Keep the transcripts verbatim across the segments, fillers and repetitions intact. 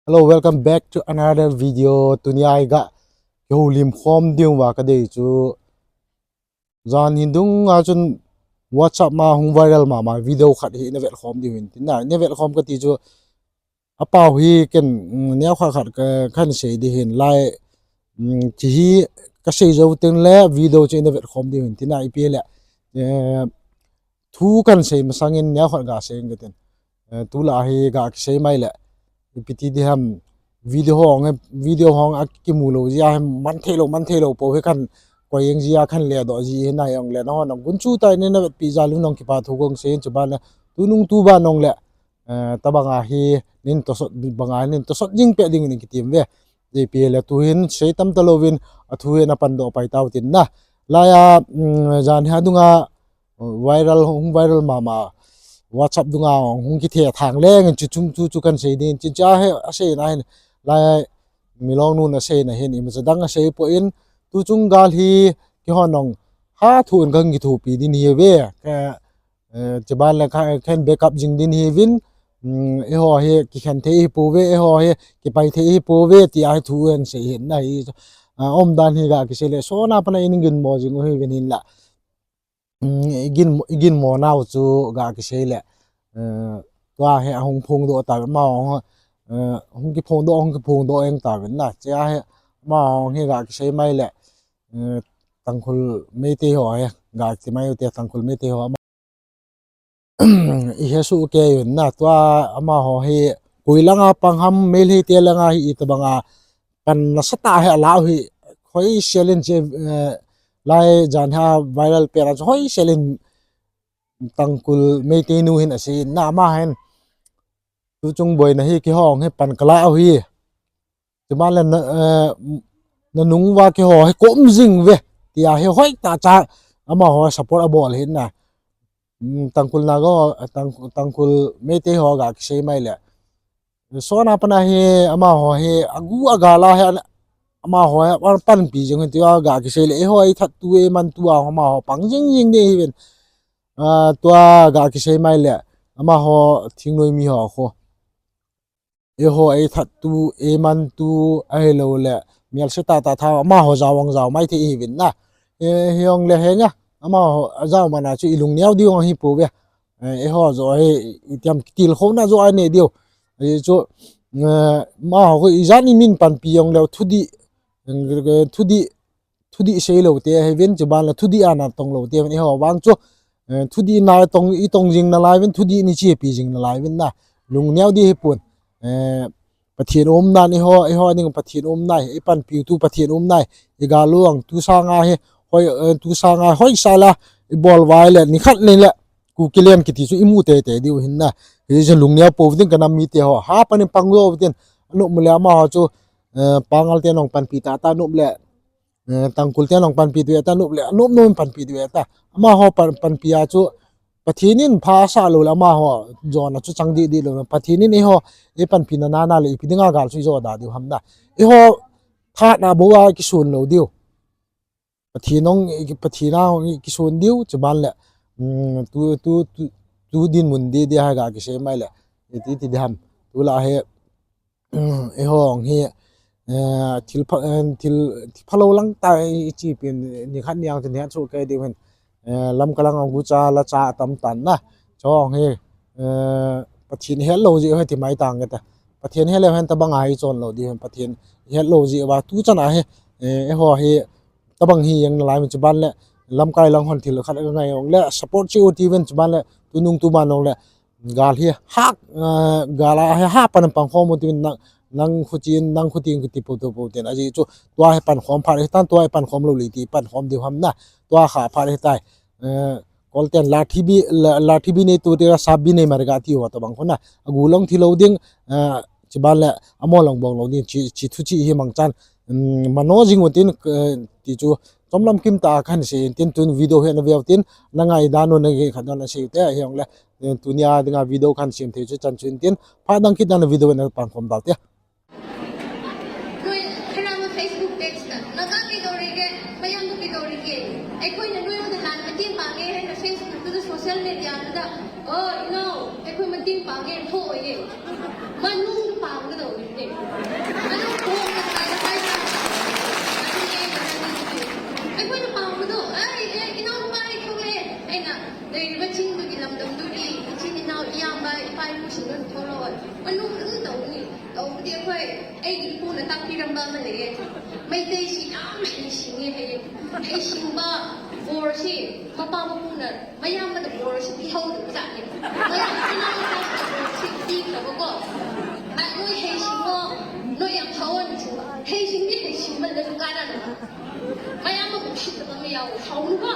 Hello, welcome back to another video. Tunia iga kihoulim khom ding uva kadei chu, jan hin dunga chun WhatsApp ma hung viral mama video khat hi ina vet khom ding uvin tin na, ina vet khom kati chu, apau hi ken, mm, neo khat khat ka, kahin sei ding ahin lai, mm, chi hi kasei jou teng le video chu ina vet khom ding uvin tin na, ipi le, eh, thu kahin sei masangin neo khat ga sei inge tin. Eh, tulai hi ga kisei mai le, ipi ti ding ham, video hong, video hong akimu lou jeh a hi man thei lou, man thei lou pou hi kahin koi jeng jeh a kahin ledoh ji ahi na, hijong le nangho nang gunchu tah in na vetpi jal un nang kipa thu kong sei in, chuban le tunung tuban jong le, eh, tabang a hi nin tosot, bang a hi nin tosot jing peh ding in kiti uve. Ipi le tu hin sei tam talou vin, athu hin apan doh pai tau tin na. Lai a, mm, jan hi a dunga viral, hung viral mama WhatsApp dunga hung kithe thang leng in chu chung chu chu kahin sei ding, chu cha hi asei na hin, lai Milong nun asei na hin, imacha dang asei poi in, tu chung gal hi kihon nong ha thu in kahin kithopi ding ahi ve. Ka, eh, chuban le ka, kahin backup jing ding ahi vin, mm, eiho hi kikhen thei hi pou ve, eiho hi kipai thei hi pou ve, ti a hi thu in sei hin na hi. Ah, umdan hi ga kisei le, sona pana in gin mo jing u hi vin hin la. Mm, igin, igin mo nau chu ga kisei le, eh, tua hi ahung phongdoh ta, ama hong, eh, hung kiphongdoh, hung kiphongdoh eng ta vin na. Chia hi, ama hong hi ga kisei mai le, eh, Tangkhul Meitei ho hi, ga ti mai u te Tangkhul Meitei ho ama. I he su ke yun na, tua ama ho hi, koi langa pang ham, Meitei te langa hi, itabanga pan nasatah a hi alau hi, hoi selin che, eh, lai jan ha viral pera chu hoi selin Tangkhul Meitei nu hin asei na ama hin. Tu chung boina hi kihong hi pan kala u hi. Chuban le na, eh, nanung uva kiho hi kom jing ve. Tia hi hoi tah cha ama ho support abol hin na. Mm, Tangkhul Naga, Tang-, Tangkhul Meitei ho ga kisei mai le. Sona pana hi ama ho hi agu agal a hi an-, ama ho hi apanpi jing hin tia ga kisei le. Eiho eithat tu eiman tu a ama ho pang jing jing ding ahi vin. Ah, tua ga kisei mai le. Ama ho thingnoi mi ho kho. Eiho eithat tu, eiman tu, ahilou le, mial se tah tah tha, ama ho jao ang jao mai thei ahi vin na. Eh, hijong le henga, ama ho, ajao mana chu ilung neo diu ahi pou ve. Eh, eiho jo hi, itiam kitilkhouna jo anei diu. Eh, chu, eh, ama ho ko ijat in min panpi jong leu thudih, eh, thudih, thudih sei lou te ahi vin, chuban le thudih a natong lou te ahi vin, eiho vang chu, eh, thudih na tong, itong jing nalai vin, thudih in ichepi jing nalai vin na, lung neo ding ahi pon. Eh, Pathen umna in eiho, eiho ding Pathen umna, ipanpi u tu Pathen umna, igal u ang tu sanga hi, hoi, eh, tu sanga hoi sala, ibol vai le, nikhat le le, Kuki len kiti chu imu teitei diu hin na. Hijeh chun lung neo pou ding kanam mite ho. Ha panin pang jou tin, anop mu le ama ho chu, eh, Pangal te nong panpi tah tah anop le, eh, Tangkhul te nong panpi diu ta anop le, anop nom panpi diu ta. Ama ho pan, panpi a chu, Pathen in pha asah lou le ama ho, jona chu chang dih dih lou. Pathen in eiho, eipanpi na na na le, ipi dinga gal chu ijo da diu ham na. Eiho, tha na bou a kisun lou diu. Pathen nong, Pathen a hong kisun diu, chuban le, mm, tu, tu, tu, tu dinmun didi a ga kisei mai le, iti ti diham. Tulai hi, mm, eiho hong hi, eh, thil pha, eh, thil, thil phalou lang tah ichepi in, nikhat niang tin het chu kei diu hin, eh, Lamka lang hong gucha, lacha atam tan na. Chu hong hi, eh, Pathen helou jeh hi ti mai tang kate. Pathen helou hen tabang a hi chon lou diu hin Pathen helou jeh uva tu chan a hi, eh, eiho hi, tabang hi jeng nalai vin chuban le, lamkai lang hon thil khat ka ngai jong le, support cheh u ti vin chuban le, tunung tuban jong le, gal hi hah, eh, gal a hi hah pan pang khom u ti vin nang, nang khutin, nang khutin kiti pou tou pou tin. Ajeh chu, tua hi pan khom phat hitan, tua hi pan khom lou le ti, pan khom diu ham na, tua kha phat hitai. Eh, Kol ten lathi bi, la, lathi bi nei tu ti la sap bi nei mari ga ti ho tabang khun na. Agu long thi lou ding, eh, chuban le, amo long bong lou ding, chi, chi thu chi hi mangchan. Um, mano jing u tin, eh, ti chu, chomlam kim tah a kahin sei in tin tun video hi na veu tin, na ngai dan u na ge khat dan a sei u te, hijong le, eh, tunia dinga video kahin sem thei chu chan chu in tin, phat dang kit dan a video na pan khom dau te. ꯅꯣꯏ ꯈꯔ ꯑꯃ Facebook page ꯇ ꯅꯆꯥ ꯀꯩꯗꯧꯔꯤꯒꯦ? ꯃꯌꯥꯝꯕ ꯀꯩꯗꯧꯔꯤꯒꯦ? ꯑꯩꯈꯣꯏꯅ ꯅꯣꯏꯉꯣꯟꯗ ꯂꯥꯟ ꯃꯇꯦꯡ ꯄꯥꯡꯉꯦ ꯍꯥꯏꯅ Facebook ꯇꯨꯗ, social media ꯗꯨꯗ, "ꯑꯣ, ꯏꯅꯥꯎ, ꯑꯩꯈꯣꯏ ꯃꯇꯦꯡ ꯄꯥꯡꯉꯦ" ꯊꯣꯛꯑꯣꯏꯌꯦ꯫ ꯃꯅꯨꯡꯗ ꯄꯥꯡꯒꯗꯧꯔꯤꯅꯦ꯫ ꯑꯩꯒꯤ ꯏꯄꯨꯅ ꯇꯥꯛꯄꯤꯔꯝꯕ ꯑꯃ ꯂꯩꯌꯦ꯫ ꯃꯩꯇꯩꯁꯤ ꯌꯥꯝ ꯍꯩꯁꯤꯡꯉꯦ ꯍꯥꯏꯌꯦ꯫ ꯍꯩꯁꯤꯡꯕ ꯕꯣꯔꯁꯤ ꯃꯄꯥ ꯃꯄꯨꯅ ꯃꯌꯥꯝꯕꯗ ꯕꯣꯔꯁꯤ ꯄꯤꯍꯧꯗꯕꯖꯥꯠꯅꯦ꯫ ꯃꯌꯥꯝꯕ ꯃꯅꯥꯎꯅꯨꯄꯥꯁꯤꯅ ꯕꯣꯔꯁꯤ ꯄꯤꯈ꯭ꯔꯕꯀꯣ꯫ ꯑ, ꯅꯣꯏ ꯍꯩꯁꯤꯡꯉꯣ, ꯅꯣꯏ ꯌꯥꯝ ꯐꯩꯌꯣ ꯍꯥꯏꯅ ꯁꯤꯡꯕ꯫ ꯍꯩꯁꯤꯡꯗꯤ ꯍꯩꯁꯤꯡꯃꯜꯂꯁꯨ ꯀꯥꯟꯅꯗꯕ꯫ ꯃꯌꯥꯝꯕꯕꯨ ꯎꯁꯤꯠꯇꯕ ꯑꯃ ꯌꯥꯎꯋꯦ꯫ ꯁꯥꯎꯅꯨꯀꯣ꯫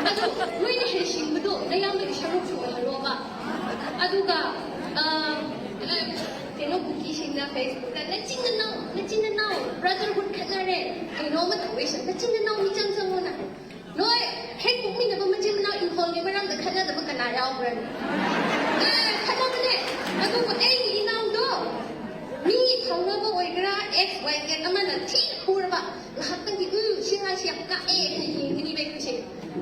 ꯑꯗꯨ ꯅꯣꯏꯅ ꯍꯩꯁꯤꯡꯕꯗꯣ ꯅꯌꯥꯝꯕꯒꯤ ꯁꯔꯨꯛꯁꯨ ꯑꯣꯏꯍꯜꯂꯣꯕ꯫ ꯑꯗꯨꯒ, ꯑ, ꯀꯩꯅꯣ, ꯀꯨꯀꯤꯁꯤꯡꯅ Facebook ꯇ, "ꯅꯆꯤꯟ ꯅꯅꯥꯎ, ꯅꯆꯤꯟ ꯅꯅꯥꯎ brotherhood ꯈꯠꯅꯔꯦ, ꯀꯩꯅꯣꯝꯃ ꯇꯧꯋꯦ ꯁꯤꯗ, ꯅꯆꯤꯟ ꯅꯅꯥꯎ ꯃꯤꯆꯪ ꯆꯪꯉꯣꯅ꯫ ꯅꯣꯏ ꯍꯦꯛ ꯄꯣꯛꯃꯤꯟꯅꯕ ꯃꯆꯤꯟ ꯃꯅꯥꯎ ꯏꯪꯈꯣꯜꯒꯤ ꯃꯔꯝꯗ ꯈꯠꯅꯗꯕ ꯀꯅꯥ ꯌꯥꯎꯕ꯭ꯔꯅꯦ?" ꯑꯦ, ꯈꯠꯅꯕꯅꯦ꯫ ꯑꯗꯨꯕꯨ ꯑꯩꯒꯤ ꯏꯅꯥꯎꯗꯣ ꯃꯤ ꯊꯧꯅꯕ ꯑꯣꯏꯒꯦꯔꯥ, X Y Z ꯑꯃꯅ ꯊꯤꯅ ꯐꯨꯔꯕ, ꯉꯥꯏꯍꯥꯛꯇꯪꯗꯤ, "ꯎꯝ, ꯁꯤ ꯑꯉꯥꯡꯁꯤ ꯌꯥꯝ ꯀꯥꯛꯑꯦ" ꯍꯥꯏꯅ ꯌꯦꯡꯒꯅꯤꯕ ꯑꯩꯈꯣꯏꯁꯦ꯫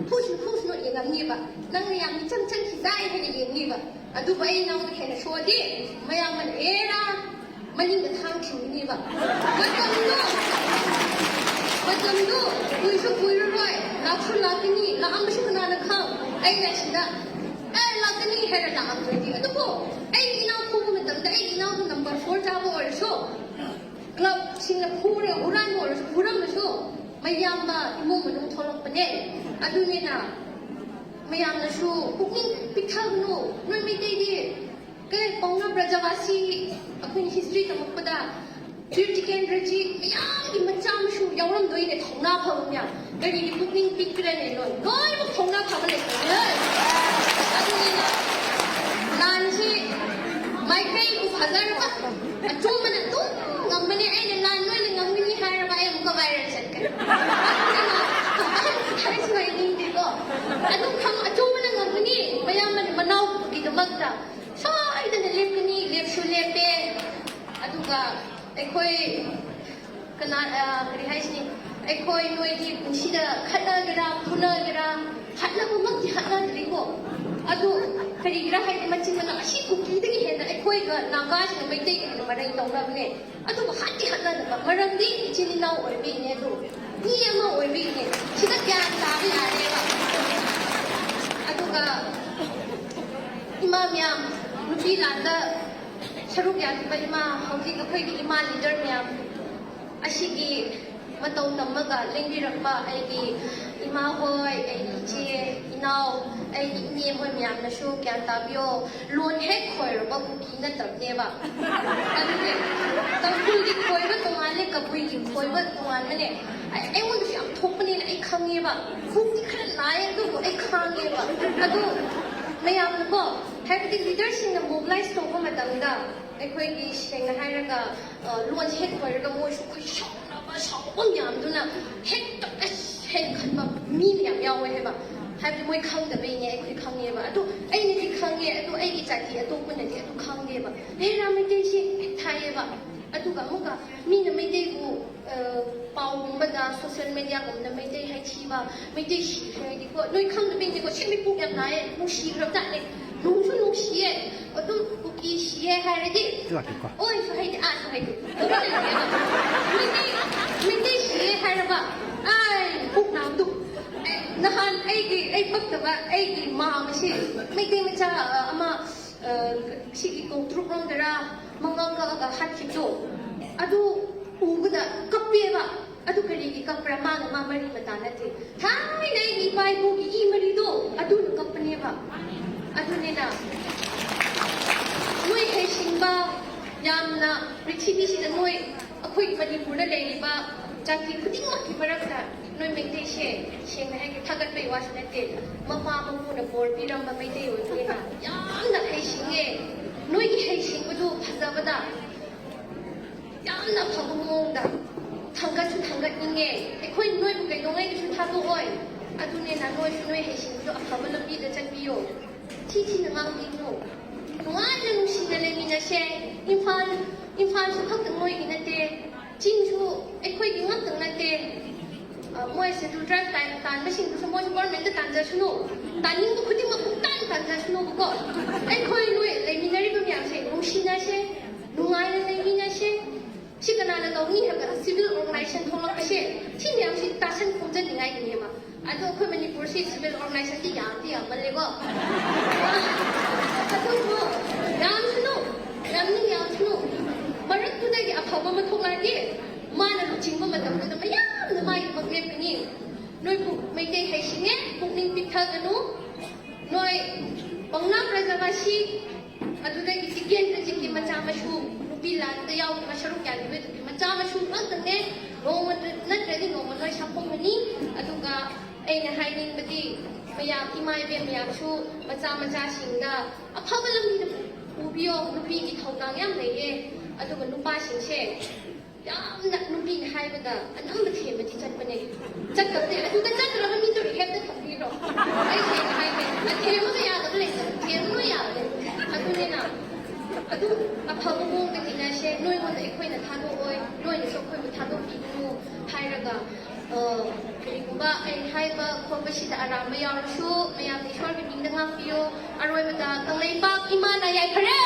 ꯐꯨꯁꯅꯨ, ꯐꯨꯁꯅꯨ ꯌꯦꯡꯉꯝꯅꯤꯕ꯫ "ꯅꯪꯅ ꯌꯥꯝ ꯃꯤꯆꯪ ꯆꯪꯈꯤꯗꯥꯏ" ꯍꯥꯏꯅ ꯌꯦꯡꯅꯤꯕ꯫ ꯑꯗꯨꯕꯨ ꯑꯩ ꯏꯅꯥꯎꯗ ꯍꯦꯟꯅ ꯁꯣꯛꯑꯗꯤ, ꯃꯌꯥꯝꯕꯅ "ꯑꯦꯔꯥ" ꯃꯅꯤꯡꯗ ꯊꯥꯡ ꯊꯤꯟꯒꯅꯤꯕ꯫ ꯃꯇꯝꯗꯣ, ꯃꯇꯝꯗꯣ ꯀꯨꯏꯁꯨ ꯀꯨꯏꯔꯔꯣꯏ, ꯂꯥꯛꯁꯨ ꯂꯥꯛꯀꯅꯤ, ꯂꯥꯛꯑꯝꯕꯁꯨ ꯀꯅꯥꯅ ꯈꯪ? ꯑꯩꯅ ꯁꯤꯗ, "ꯑꯦ, ꯂꯥꯛꯀꯅꯤ" ꯍꯥꯏꯔ ꯂꯥꯛꯑꯝꯗ꯭ꯔꯗꯤ꯫ ꯑꯗꯨꯕꯨ ꯑꯩꯒꯤ ꯏꯅꯥꯎ ꯐꯨꯕ ꯃꯇꯝꯗ ꯑꯩꯒꯤ ꯏꯅꯥꯎꯗꯣ number four ꯆꯥꯕ ꯑꯣꯏꯔꯁꯨ, club ꯁꯤꯡꯅ ꯐꯨꯔꯒ ꯍꯨꯔꯥꯟꯕ ꯑꯣꯏꯔꯁꯨ, ꯍꯨꯔꯝꯕꯁꯨ ꯃꯌꯥꯝꯕ ꯏꯃꯨꯡ ꯃꯅꯨꯡ ꯊꯣꯛꯂꯛꯄꯅꯦ꯫ ꯑꯗꯨꯅꯤꯅ ꯃꯌꯥꯝꯅꯁꯨ ꯄꯨꯛꯅꯤꯡ ꯄꯤꯛꯊꯒꯅꯨ꯫ ꯅꯣꯏ ꯃꯩꯇꯩꯗꯤ ꯀꯩ ꯄꯥꯎꯅ ꯕ꯭ꯔꯖꯕꯥꯁꯤ, ꯑꯩꯈꯣꯏꯅ history ꯇꯝꯃꯛꯄꯗ ꯕꯤꯔ ꯖꯤꯇꯦꯟꯗ꯭ꯔꯖꯤ ꯃꯌꯥꯝꯒꯤ ꯃꯆꯥ ꯃꯁꯨ ꯌꯥꯎꯔꯝꯗꯣꯏꯅꯦ, ꯊꯧꯅꯥ ꯐꯕ ꯃꯌꯥꯝ꯫ ꯀꯔꯤꯒꯤ ꯄꯨꯛꯅꯤꯡ ꯄꯤꯛꯄ꯭ꯔꯅꯦ ꯅꯣꯏ? ꯂꯣꯏꯅꯃꯛ ꯊꯧꯅꯥ ꯐꯕ ꯂꯩꯇꯕꯅꯦ꯫ ꯑꯗꯨꯅꯤꯅ ꯂꯥꯟꯁꯤ ꯃꯥꯏꯀꯩꯕꯨ ꯐꯖꯔꯕ ꯑꯆꯨꯝꯕꯅ ꯑꯗꯨꯝ ꯉꯝꯕꯅꯦ꯫ ꯑꯩꯅ ꯂꯥꯟ ꯂꯣꯏꯅ ꯉꯝꯒꯅꯤ ꯍꯥꯏꯔꯕ ꯑꯩ ꯑꯃꯨꯛꯀ viral ꯆꯠꯀꯅꯤ꯫ ꯑꯗꯨꯅ ꯍꯥꯏꯁꯨ ꯍꯥꯏꯅꯤꯡꯗꯦꯀꯣ꯫ ꯑꯗꯨꯝ ꯈꯪ-, ꯑꯆꯨꯝꯕꯅ ꯉꯝꯒꯅꯤ꯫ ꯃꯌꯥꯝꯕꯅ ꯃꯅꯥꯎꯒꯤꯗꯃꯛꯇ ꯁꯣꯏꯗꯅ ꯂꯦꯞꯀꯅꯤ, ꯂꯦꯞꯁꯨ ꯂꯦꯞꯄꯦ꯫ ꯑꯗꯨꯒ ꯑꯩꯈꯣꯏ ꯀꯅꯥ, ꯑ, ꯀꯔꯤ ꯍꯥꯏꯁꯤꯅꯤ, ꯑꯩꯈꯣꯏ ꯅꯣꯏꯗꯤ ꯄꯨꯟꯁꯤꯗ ꯈꯠꯅꯒꯦꯔꯥ, ꯐꯨꯅꯒꯦꯔꯥ, ꯍꯥꯠꯅꯕꯃꯛꯇꯤ ꯍꯥꯠꯅꯗ꯭ꯔꯤꯀꯣ꯫ ꯑꯗꯨ ꯀꯔꯤꯒꯤꯔꯥ ꯍꯥꯏꯗꯤ ꯃꯆꯤꯟ ꯃꯅꯥꯎ ꯑꯁꯤ ꯀꯨꯀꯤꯗꯒꯤ ꯍꯦꯟꯅ ꯑꯩꯈꯣꯏꯒ ꯅꯥꯒꯥꯁꯤꯡꯅ ꯃꯩꯇꯩꯒ ꯍꯦꯟꯅ ꯃꯔꯩ ꯇꯧꯅꯕꯅꯦ꯫ ꯑꯗꯨꯕꯨ ꯍꯥꯠꯇꯤ ꯍꯥꯠꯅꯗꯕ, ꯃꯔꯝꯗꯤ ꯏꯆꯤꯟ ꯏꯅꯥꯎ ꯑꯣꯏꯕꯒꯤꯅꯦ꯫ ꯑꯗꯨ ꯃꯤ ꯑꯃ ꯑꯣꯏꯕꯒꯤꯅꯦ꯫ ꯁꯤꯗ ꯒ꯭ꯌꯥꯟ ꯇꯥꯕ ꯌꯥꯔꯦꯕ꯫ ꯑꯗꯨꯒ ꯏꯃꯥ ꯃꯌꯥꯝ, ꯅꯨꯄꯤ ꯂꯥꯟꯗ ꯁꯔꯨꯛ ꯌꯥꯈꯤꯕ ꯏꯃꯥ, ꯍꯧꯖꯤꯛ ꯑꯩꯈꯣꯏꯒꯤ ꯏꯃꯥ leader ꯃꯌꯥꯝ, ꯑꯁꯤꯒꯤ ꯃꯇꯧ ꯇꯝꯃꯒ ꯂꯦꯡꯕꯤꯔꯛꯄ ꯑꯩꯒꯤ ꯏꯃꯥ ꯍꯣꯏ, ꯑꯩꯒꯤ ꯏꯆꯦ, ꯏꯅꯥꯎ, ꯑꯩꯒꯤ ꯏꯅꯦ ꯍꯣꯏ ꯃꯌꯥꯝꯅꯁꯨ ꯒ꯭ꯌꯥꯟ ꯇꯥꯕꯤꯌꯣ꯫ ꯂꯣꯟ ꯍꯦꯛ ꯈꯣꯏꯔꯕ ꯀꯨꯀꯤ ꯅꯠꯇꯕꯅꯦꯕ꯫ ꯑꯗꯨꯅꯦ, ꯇꯥꯡꯈꯨꯜꯒꯤ ꯈꯣꯏꯕ ꯇꯣꯉꯥꯟꯂꯦ, ꯀꯕꯨꯏꯒꯤ ꯈꯣꯏꯕ ꯇꯣꯉꯥꯟꯕꯅꯦ꯫ ꯑꯩ, ꯑꯩꯉꯣꯟꯗꯁꯨ ꯌꯥꯝ ꯊꯣꯛꯄꯅꯤꯅ ꯑꯩ ꯈꯪꯉꯦꯕ꯫ ꯈꯣꯡꯗꯤ ꯈꯔ ꯅꯥꯏ, ꯑꯗꯨꯕꯨ ꯑꯩ ꯈꯥꯡꯉꯦꯕ꯫ ꯑꯗꯨ ꯃꯌꯥꯝꯅꯀꯣ, ꯍꯥꯏꯕꯗꯤ leaderꯁꯤꯡꯅ mobilize ꯇꯧꯕ ꯃꯇꯝꯗ ꯑꯩꯈꯣꯏꯒꯤ ꯁꯦꯡꯅ ꯍꯥꯏꯔꯒ, ꯑ, ꯂꯣꯟꯁꯦ ꯍꯦꯛ ꯈꯣꯏꯔꯒ ꯃꯣꯏꯁꯨ ꯑꯩꯈꯣꯏ ꯁꯥꯎꯅꯕ, ꯁꯥꯎꯕ ꯃꯌꯥꯝꯗꯨꯅ ꯍꯦꯛꯇ ꯑꯁ ꯍꯦꯟꯅ ꯈꯟꯕ ꯃꯤ ꯃꯌꯥꯝ ꯌꯥꯎꯋꯦ ꯍꯥꯏꯕ꯫ ꯍꯥꯏꯕꯗꯤ ꯃꯣꯏ ꯈꯪꯗꯕꯩꯅꯦ, ꯑꯩꯈꯣꯏ ꯈꯪꯉꯦꯕ꯫ ꯑꯗꯨ ꯑꯩꯅꯗꯤ ꯈꯪꯉꯦ, ꯑꯗꯨ ꯑꯩꯒꯤ ꯖꯥꯇꯤ ꯑꯇꯣꯞꯄꯅꯗꯤ ꯑꯗꯨ ꯈꯪꯗꯦꯕ꯫ ꯍꯦꯔꯥ ꯃꯩꯇꯩꯁꯦ ꯍꯦꯛ ꯊꯥꯏꯌꯦꯕ꯫ ꯑꯗꯨꯒ ꯑꯃꯨꯛꯀ ꯃꯤꯅ ꯃꯩꯇꯩꯕꯨ, ꯑ, ꯄꯥꯎꯒꯨꯝꯕꯗ, social mediaꯒꯨꯝꯕꯗ ꯃꯩꯇꯩ ꯍꯥꯏꯊꯤꯕ, ꯃꯩꯇꯩ ꯁꯤꯈ꯭ꯔꯦ ꯍꯥꯏꯗꯤꯀꯣ, ꯅꯣꯏ ꯈꯪꯗꯕꯩꯅꯦꯀꯣ, ꯁꯦꯝꯃꯤꯄꯣꯛ ꯌꯥꯝ ꯅꯥꯏꯌꯦ, ꯅꯨꯡꯁꯤꯈ꯭ꯔꯕ ꯖꯥꯠꯅꯦ, ꯅꯨꯡꯁꯨ ꯅꯨꯡꯁꯤꯌꯦ, ꯑꯗꯨꯝ ꯀꯨꯀꯤ ꯁꯤꯌꯦ ꯍꯥꯏꯔꯗꯤ, ꯂꯥꯛꯀꯦꯀꯣ꯫ ꯑꯣꯏꯁꯨ ꯍꯥꯏꯗꯦ, ꯑꯥꯁꯨ ꯍꯥꯏꯗꯦ꯫ ꯃꯩꯇꯩ, ꯃꯩꯇꯩ ꯁꯤꯌꯦ ꯍꯥꯏꯔꯕ, ꯑꯥꯏ, ꯄꯨꯛ ꯅꯥꯕꯗꯨ꯫ ꯑꯦ, ꯅꯍꯥꯟ ꯑꯩꯒꯤ, ꯑꯩ ꯄꯛꯇꯕ, ꯑꯩꯒꯤ ꯃꯥꯝꯃꯁꯤ ꯃꯩꯇꯩ ꯃꯆꯥ, ꯑ, ꯑꯃ, ꯑ, ꯁꯤꯒꯤ ꯀꯧꯇ꯭ꯔꯨꯛ ꯔꯣꯝꯗꯔꯥ ꯃꯉꯥ ꯀꯛꯑꯒ ꯍꯥꯠꯈꯤꯕꯗꯣ, ꯑꯗꯨ ꯎꯕꯗ ꯀꯞꯄꯦꯕ꯫ ꯑꯗꯨ ꯀꯔꯤꯒꯤ ꯀꯞꯄ꯭ꯔꯥ? ꯃꯥꯒ ꯃꯥ ꯃꯔꯤ ꯃꯇꯥ ꯅꯠꯇꯦ꯫ ꯊꯥꯏꯅ ꯑꯩꯒꯤ ꯏꯄꯥ ꯏꯄꯨꯒꯤ ꯏ ꯃꯔꯤꯗꯣ ꯑꯗꯨꯅ ꯀꯞꯄꯅꯦꯕ꯫ ꯑꯗꯨꯅꯤꯅ ꯅꯣꯏ ꯍꯩꯁꯤꯡꯕ ꯌꯥꯝꯅ ꯄ꯭ꯔꯤꯊꯤꯕꯤꯁꯤꯗ ꯅꯣꯏ ꯑꯩꯈꯣꯏ ꯃꯅꯤꯄꯨꯔꯗ ꯂꯩꯔꯤꯕ ꯖꯥꯇꯤ ꯈꯨꯗꯤꯡꯃꯛꯀꯤ ꯃꯔꯛꯇ ꯅꯣꯏ ꯃꯩꯇꯩꯁꯦ ꯁꯦꯡꯅ ꯍꯥꯏꯒꯦ ꯊꯥꯒꯠꯄꯩ ꯋꯥꯁꯨ ꯅꯠꯇꯦ꯫ ꯃꯄꯥ ꯃꯄꯨꯅ ꯕꯣꯔ ꯄꯤꯔꯝꯕ ꯃꯩꯇꯩ ꯑꯣꯏꯕꯅꯤꯅ ꯌꯥꯝꯅ ꯍꯩꯁꯤꯡꯉꯦ꯫ ꯅꯣꯏꯒꯤ ꯍꯩꯁꯤꯡꯕꯗꯨ ꯐꯖꯕꯗ ꯌꯥꯝꯅ ꯐꯕ ꯃꯑꯣꯡꯗ ꯊꯥꯡꯒꯠꯁꯨ ꯊꯥꯡꯒꯠꯅꯤꯡꯉꯦ꯫ ꯑꯩꯈꯣꯏ ꯅꯣꯏꯕꯨ ꯀꯩꯗꯧꯉꯩꯗꯁꯨ ꯊꯥꯗꯣꯛꯑꯣꯏ꯫ ꯑꯗꯨꯅꯦꯅ ꯅꯣꯏꯁꯨ ꯅꯣꯏ ꯍꯩꯁꯤꯡꯕꯗꯣ ꯑꯐꯕ ꯂꯝꯕꯤꯗ ꯆꯠꯄꯤꯌꯣ꯫ ꯊꯤ ꯊꯤꯅ ꯉꯥꯡꯕꯤꯒꯅꯨ꯫ ꯅꯨꯡꯉꯥꯏꯅ ꯅꯨꯡꯁꯤꯅ ꯂꯩꯃꯤꯟꯅꯁꯦ꯫ ꯏꯝꯐꯥꯜ, ꯏꯝꯐꯥꯜꯁꯨ ꯈꯛꯇ ꯅꯣꯏꯒꯤ ꯅꯠꯇꯦ꯫ ꯆꯤꯡꯁꯨ ꯑꯩꯈꯣꯏꯒꯤ ꯉꯥꯛꯇ ꯅꯠꯇꯦ꯫ ꯑ, ꯃꯣꯏ Scheduled Tribe ꯇꯥꯟ-, ꯇꯥꯟꯕꯁꯤꯡꯗꯨꯁꯨ ꯃꯣꯏꯁꯨ governmentꯇ ꯇꯥꯟꯖꯁꯅꯨ꯫ ꯇꯥꯟꯅꯤꯡꯕ ꯈꯨꯗꯤꯡꯃꯛ ꯄꯨꯡꯇꯥꯟ ꯇꯥꯟꯖꯁꯅꯨꯕꯀꯣ꯫ ꯑꯩꯈꯣꯏ ꯅꯣꯏ ꯂꯩꯃꯤꯟꯅꯔꯤꯕ ꯃꯌꯥꯝꯁꯦ ꯅꯨꯡꯁꯤꯅꯁꯦ, ꯅꯨꯡꯉꯥꯏꯅ ꯂꯩꯃꯤꯟꯅꯁꯦ꯫ ꯁꯤ ꯀꯅꯥꯅ ꯇꯧꯅꯤ ꯍꯥꯏꯕ civil organization ꯊꯣꯛꯂꯛꯄꯁꯦ? ꯁꯤ ꯃꯌꯥꯝꯁꯤ ꯇꯥꯁꯟ ꯈꯣꯝꯖꯅꯤꯡꯉꯥꯏꯒꯤꯅꯦꯕ꯫ ꯑꯗꯣ ꯑꯩꯈꯣꯏ ꯃꯅꯤꯄꯨꯔꯁꯤ civil organizationꯗꯤ ꯌꯥꯝꯗꯤ ꯌꯥꯝꯃꯜꯂꯦꯀꯣ꯫ ꯑꯗꯨꯕꯨ ꯌꯥꯝꯁꯅꯨ, ꯌꯥꯝꯅꯤꯡ ꯌꯥꯝꯁꯅꯨ꯫ ꯅꯣꯏꯕꯨ ꯃꯩꯇꯩ ꯍꯩꯁꯤꯡꯉꯦ, ꯄꯨꯛꯅꯤꯡ ꯄꯤꯛꯊꯒꯅꯨ꯫ ꯅꯣꯏ ꯄꯥꯎꯅꯥ ꯄ꯭ꯔꯖꯥꯕꯥꯁꯤ, ꯑꯗꯨꯗꯒꯤ ꯖꯤꯀꯦꯟꯗ꯭ꯔꯖꯤꯠꯀꯤ ꯃꯆꯥ ꯃꯁꯨ, ꯅꯨꯄꯤ ꯂꯥꯟꯗ ꯌꯥꯎꯈꯤꯕ ꯁꯔꯨꯛ ꯌꯥꯈꯤꯕꯗꯨꯒꯤ ꯃꯆꯥ ꯃꯁꯨ ꯉꯥꯛꯇꯅꯦ꯫ ꯅꯣꯡꯃ ꯅꯠꯇ꯭ꯔꯗꯤ ꯅꯣꯡꯃ ꯅꯣꯏ ꯁꯥꯐꯣꯡꯒꯅꯤ꯫ ꯑꯗꯨꯒ ꯑꯩꯅ ꯍꯥꯏꯅꯤꯡꯕꯗꯤ, ꯃꯌꯥꯝ, ꯏꯃꯥ ꯏꯕꯦꯟ ꯃꯌꯥꯝꯁꯨ ꯃꯆꯥ ꯃꯆꯥꯁꯤꯡꯗ ꯑꯐꯕ ꯂꯝꯕꯤꯗ ꯄꯨꯕꯤꯌꯣ꯫ ꯅꯨꯄꯤꯒꯤ ꯊꯧꯗꯥꯡ ꯌꯥꯝ ꯂꯩꯌꯦ꯫ ꯑꯗꯨꯒ ꯅꯨꯄꯥꯁꯤꯡꯁꯦ ꯌꯥꯝꯅ ꯅꯨꯄꯤꯅ ꯍꯥꯏꯕꯗ ꯑꯅꯝꯕ ꯊꯦꯝꯕꯗꯤ ꯆꯠꯄꯅꯦ꯫ ꯆꯠꯇꯕꯅꯦ꯫ ꯑꯗꯨꯗ ꯆꯠꯇ꯭ꯔꯕ ꯃꯤꯗꯣ ꯔꯤꯍꯦꯞꯇ ꯊꯝꯕꯤꯔꯣ? ꯑꯩ ꯁꯦꯡꯅ ꯍꯥꯏꯒꯦ, ꯊꯦꯝꯕ ꯌꯥꯗꯕ ꯂꯩꯇꯦ, ꯊꯦꯝꯕ ꯌꯥꯕꯅꯦ꯫ ꯑꯗꯨꯅꯤꯅ ꯑꯗꯨ ꯑꯐꯕ ꯃꯑꯣꯡꯗ ꯇꯤꯟꯅꯁꯦ꯫ ꯅꯣꯏꯉꯣꯟꯗ ꯑꯩꯈꯣꯏꯅ ꯊꯥꯗꯣꯛꯑꯣꯏ, ꯅꯣꯏꯅꯁꯨ ꯑꯩꯈꯣꯏꯕꯨ ꯊꯥꯗꯣꯛꯄꯤꯒꯅꯨ ꯍꯥꯏꯔꯒ, ꯑ, ꯀꯔꯤꯒꯨꯝꯕ ꯑꯩ ꯍꯥꯏꯕ ꯈꯣꯠꯄꯁꯤꯗ ꯑꯔꯥꯟꯕ ꯌꯥꯎꯔꯁꯨ ꯃꯌꯥꯝꯅ ꯏꯁꯣꯔꯒꯤ ꯃꯤꯡꯗ ꯉꯥꯛꯄꯤꯌꯨ꯫ ꯑꯔꯣꯏꯕꯗ ꯀꯪꯂꯩꯄꯥꯛ ꯏꯃꯥꯅ ꯌꯥꯏꯐꯔꯦ!